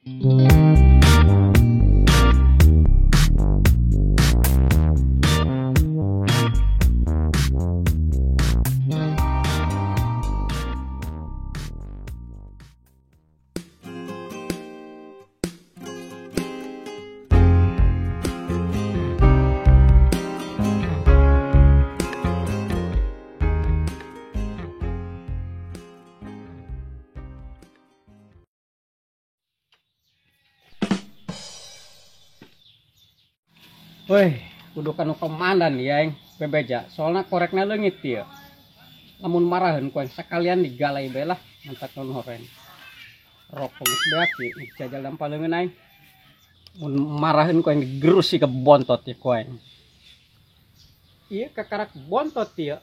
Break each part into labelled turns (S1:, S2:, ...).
S1: Woi, kudu kanu komandan ya aing bebeja. Soalna korekna leungit ieu. Lamun maraheun ku aing sakalian digalai bae lah mantak non horeng. Rokok geus beak ieu dijajal dampal leungeun aing. Mun maraheun ku aing digerus ke bontot ieu ku aing. Ieu kakarak bontot ieu.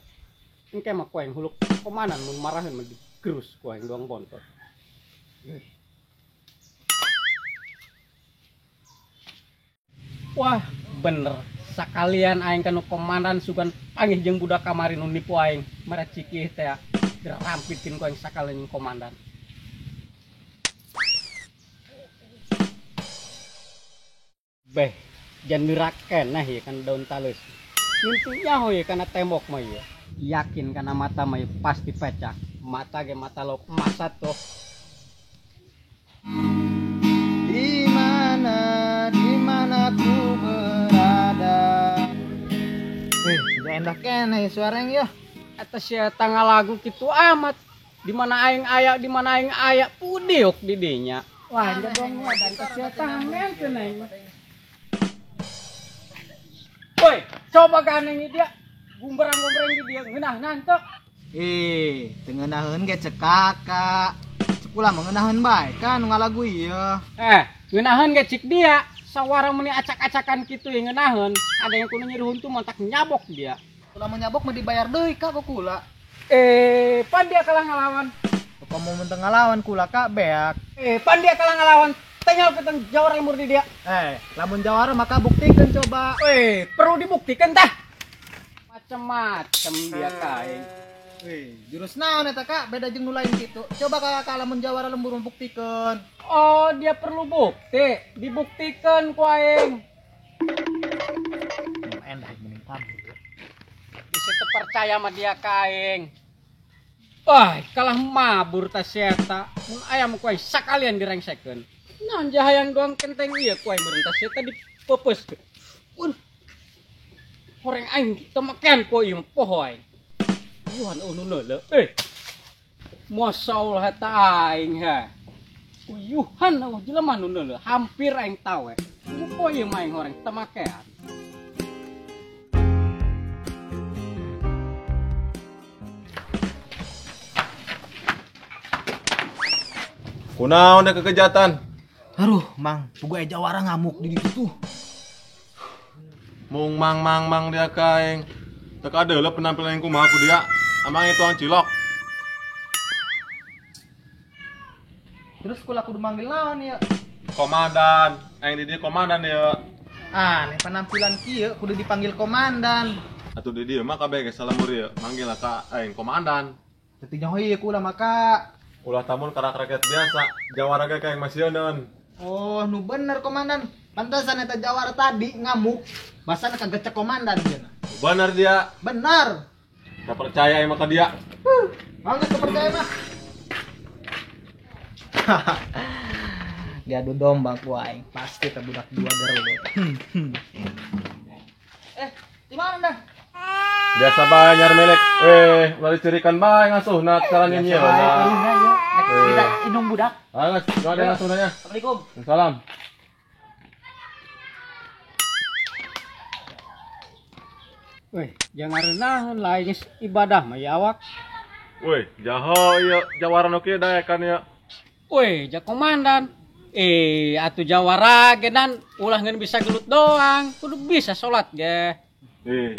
S1: Engke mah ku aing huluk komandan mun maraheun mah digerus ku aing doang bontot. Wah, bener sakalian aing kanu komandan sugan panggih jeung budak kamari nu nipu aing mere cikih teh dirampitkeun ku aing sakalian jeung komandan. Beh, jan mirak keneh ieu kana daun talus. Ngintu nyaho ieu kana tembok mah ieu. Yakin kana mata mah ieu pasti pecah. Mata ge mata lauk emas atuh.
S2: Di mana ku berada. Wih, endah keneh suaranya ya.
S1: Eta sia tanggal lagu kitu amat. Di mana aing aya, di mana aing aya, pudiuk di dinya. Wah, jadong dan sia tangan aing. Woi, coba ganeng dia. Gumberang-gumberang di dia ngeunah teu.
S2: Eh, teu ngeunaheun ge cek kakak. Cek ulah mah ngeunaheun bae kan nu ngalagu ieu.
S1: Ngeunaheun ge cik dia. Sawara meni acak-acakan kitu ye ngeunaheun. Ada yang kudu nyeri huntu mantak nyabok dia.
S2: Kula mah nyabok mah dibayar deui kak ku kula.
S1: Pan dia kalah ngalawan.
S2: Komo mun teu ngalawan kula kak beak.
S1: Pan dia kalah ngalawan. Tinggal keteng jawara lemur di dia.
S2: Lamun jawara maka buktikan coba.
S1: Perlu dibuktikan tah. Macem-macem dia kain.
S2: Jurus naon eta kak? Beda jeung nu lain kitu. Coba kakak lamun jawara lembur membuktikan.
S1: Oh, dia perlu bukti. Dibuktikan ku aing.
S2: Endah mending kabur.
S1: Bisa terpercaya sama dia kaing. Wah, kalah mabur ta si eta. Mun ayam ku aing sakalian direngsekeun. Naon jahayang doang kenteng ieu ku aing meureun ta si eta dipepeuskeun. Un. Horeng aing teu maken ku ieu poho aing. Yuhan unu leuleuh. Masyaallah eta aing ha. Uyuhan eueuh jelema nu leuleuh, hampir aing tawe. Ku ieu mah aing horeng teu makean.
S3: Kunaon da kekejatan?
S2: Aduh, Mang, pugu aya jawara ngamuk di ditu tuh.
S3: Mung mang mang mang dia kaing. Teu kadeuleuh penampilan yang kumaha ku dia. Amang itu ang cilok.
S2: Terus kula kudu manggil naon ya?
S3: Komandan, aing di dieu komandan ya.
S2: Ah, nih penampilan kieu kudu dipanggil komandan.
S3: Atuh di dieu mah kabeh ge salamur ieu, manggil lah ka aing komandan.
S2: Teu nyaho ieu kula maka.
S3: Ulah tamun karak rakyat biasa, jawara ge ka aing masieun.
S2: Oh, nu bener komandan. Pantesan eta jawara tadi ngamuk, basana kagecek komandan dia.
S3: Bener dia.
S2: Benar.
S3: Gak percaya emang ke dia.
S2: Mangga percaya mah. Diadu domba ku aing, pasti teh budak dua geruduk. Di mana dah?
S3: Biasa bae nyar milik. Ulah dicirikan bae ngasuhna cara nyieu.
S4: Kita inung budak.
S3: Ah, geus, ada ngasuhna nya.
S4: Assalamualaikum.
S3: Salam.
S1: Woi, jangan renaheun lain geus ibadah mah ya awak.
S3: Woi, jaho ieu jawara nu kieu daekan ieu.
S1: Woi, ja komandan. Atuh jawara ge dan ulah ngeun bisa gelut doang, kudu bisa salat ge.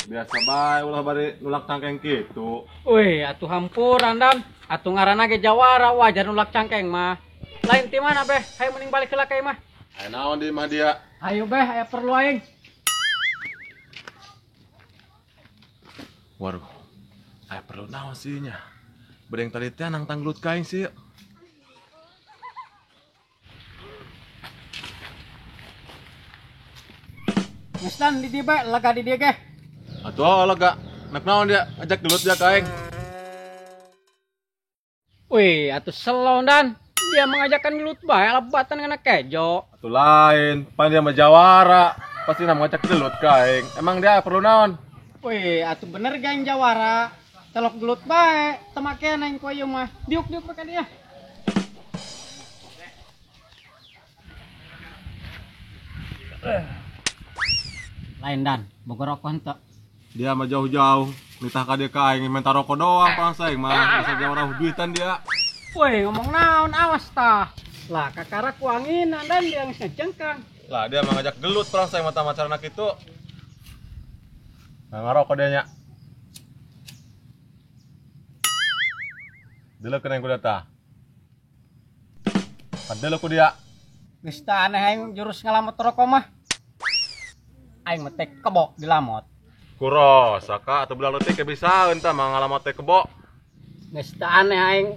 S3: Biasa bae ulah bari nulak cangkeng kitu.
S1: Woi, atuh hampuran dan atuh ngaranna ge jawara wajar nulak cangkeng mah. Lain ti mana beh? Hayu mending balik heula ka imah.
S3: Aya naon di imah dia?
S1: Hayu beh, aya perlu aing.
S3: Waduh, aya perlu naon sih nya? Bedeng tadi teh nang tanggelut ka aing sih.
S1: Geus dan di dieu bae lega di dieu ge.
S3: Atuh lega. Nek naon dia ajak gelut dia ka aing.
S1: Wih, atuh selon dan dia mengajakkan gelut bae lebatan kana kejo.
S3: Atuh lain, pan dia mah jawara. Pasti na ngajak gelut ka aing. Emang dia perlu naon?
S1: Wih, atuh bener geng jawara. Telok gelut bae, temakean aing ku ieu mah. Diuk-diuk bae ka dia. Lain dan, boga rokok henteu.
S3: Dia mah jauh-jauh, nitah ka dia ka aing minta rokok doang pangsa aing mah bisa jawara duitan dia.
S1: Woi, ngomong naon awas tah. Lah kakara ku anginan dan dia geus ngejengkang.
S3: Lah dia mah ngajak gelut pangsa aing mata macarana kitu. Nah ngarokok dia nya. Deleukeun aing ku tah. Padeuleuh ku dia.
S1: Geus tah aneh aing jurus ngalamot rokok mah. Aing mah teh kebo dilamot.
S3: Kurosa ka atuh belah leutik bisa entah mah ngalamot teh kebo.
S1: Geus tah aneh aing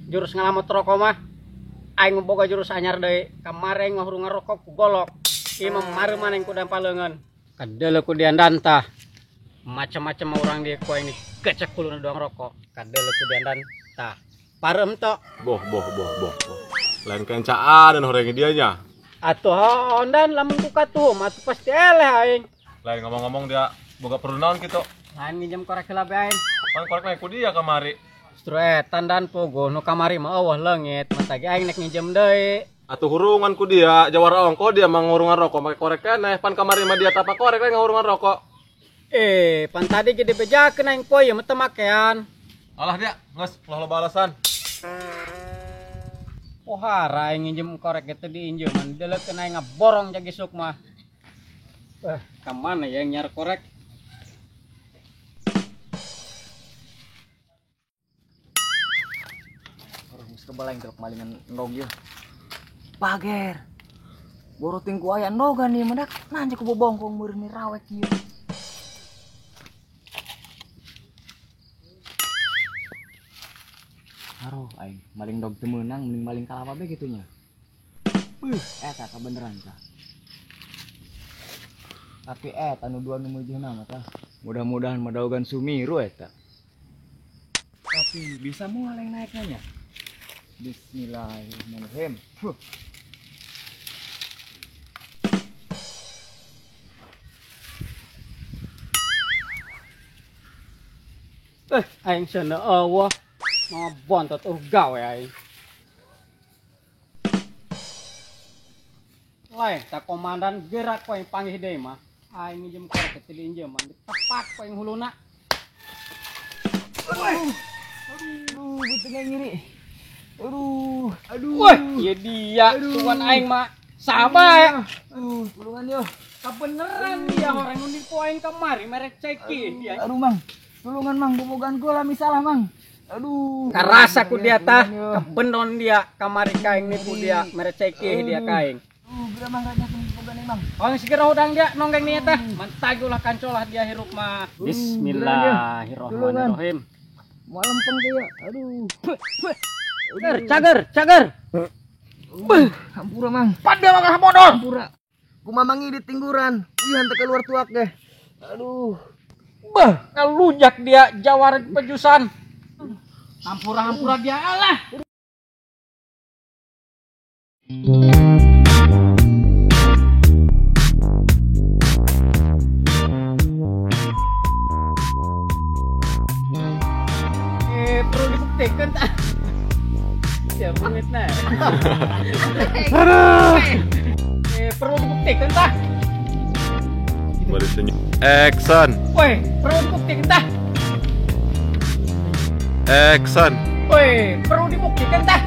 S1: jurus ngalamot rokok mah. Aing boga jurus anyar deui. Kamari aing mah hurung ngarokok ku golok. Ieu mah mareuman aing ku dampaleungeun. Kadeuleuh ku diandan tah. Macam-macam orang dia ku aing gecek kuluna doang rokok. Kadeuleuh ku diandan tah. Pareum tok.
S3: Boh boh boh boh. Lain kencaan dan horeng dia nya.
S1: Atuh hondan lamun ku katuh mah atuh pasti eleh aing.
S3: Lain ngomong-ngomong dia boga perlu naon kitu.
S1: Lain nginjem korek heula bae aing.
S3: Pan korek mah ku dia kamari.
S1: Justru eta dan pogo nu kamari mah eueuh leungit, mata ge aing nek nginjem deui.
S3: Atuh hurungan ku dia, jawara ongko dia mah ngurungan rokok make korek keneh, pan kamari mah dia tapak korek lain ngurungan rokok.
S1: Eh, pan tadi ge dibejakeun aing poe mah teu makean.
S3: Alah dia, geus ulah loba alasan.
S1: Pohara aing nginjem korek gitu diinjeman, deleukeun aing ngaborong jagi sukma. Ka mana ya yang nyar korek?
S4: Orang geus kebal aing telok malingan endog ieu. Pager. Boroting ku aya endogan ieu mendak, nanja ku bobongkong meureun rawek ieu. Aduh, aing maling dog teu meunang, mending maling kalapa bae kitu nya. Beuh, eta kabeneran tah. Tapi eta nu dua nu meujeuhna mah tah. Mudah-mudahan madaogan sumiru eta. Tapi bisa moal yang naiknya nya. Bismillahirrahmanirrahim. Huh.
S1: Aing cenah eueuh. Mau bontot gawe aing. Lain tak komandan gerak ku aing panggih deui mah. Aing nginjem korek teh diinjeman ditepak ku aing huluna.
S4: Aduh, beuteung aing nyeri. Aduh, aduh.
S1: Wah, ieu dia tuan aing mah. Sabar.
S4: Aduh, tulungan yo.
S1: Kabeneran dia orang nu nipu aing kamari merek ceki dia.
S4: Aduh, Mang. Tulungan Mang, bobogan gua lah misalah Mang. Aduh,
S1: karasa ku dia tah, kebendon dia kamari kaing nipu dia, mereceki dia kaing.
S4: Geura Mang raja bobogan Mang.
S1: Oh, segera udang dia nonggeng nih tah. Mantag ulah kancolah dia hirup mah. Bismillahirrahmanirrahim.
S4: Moal lempeng dia. Aduh.
S1: Cager, cager, cager.
S4: Beuh, hampura Mang.
S1: Padahal mah bodor.
S4: Hampura. Kumamangi di tingguran. Ih, henteu keluar tuak deh. Aduh.
S1: Beuh, ngalujak dia jawara pejusan. Hampura-hampura dia alah. Perlu dibuktikan tak? Ya bungit nah. Perlu dibuktikan tak?
S3: Baru senyum. Action.
S1: Woi, perlu dibuktikan tak?
S3: Action.
S1: Woi, perlu dibuktikan tah.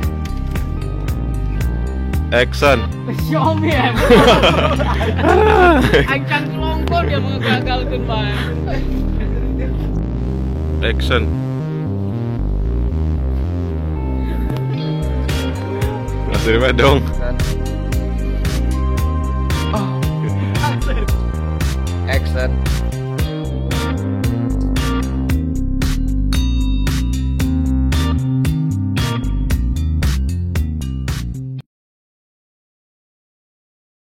S3: Action.
S1: Xiaomi ya. Ancang kelongkor dia mengagalkan bae.
S3: Action. Masih dong.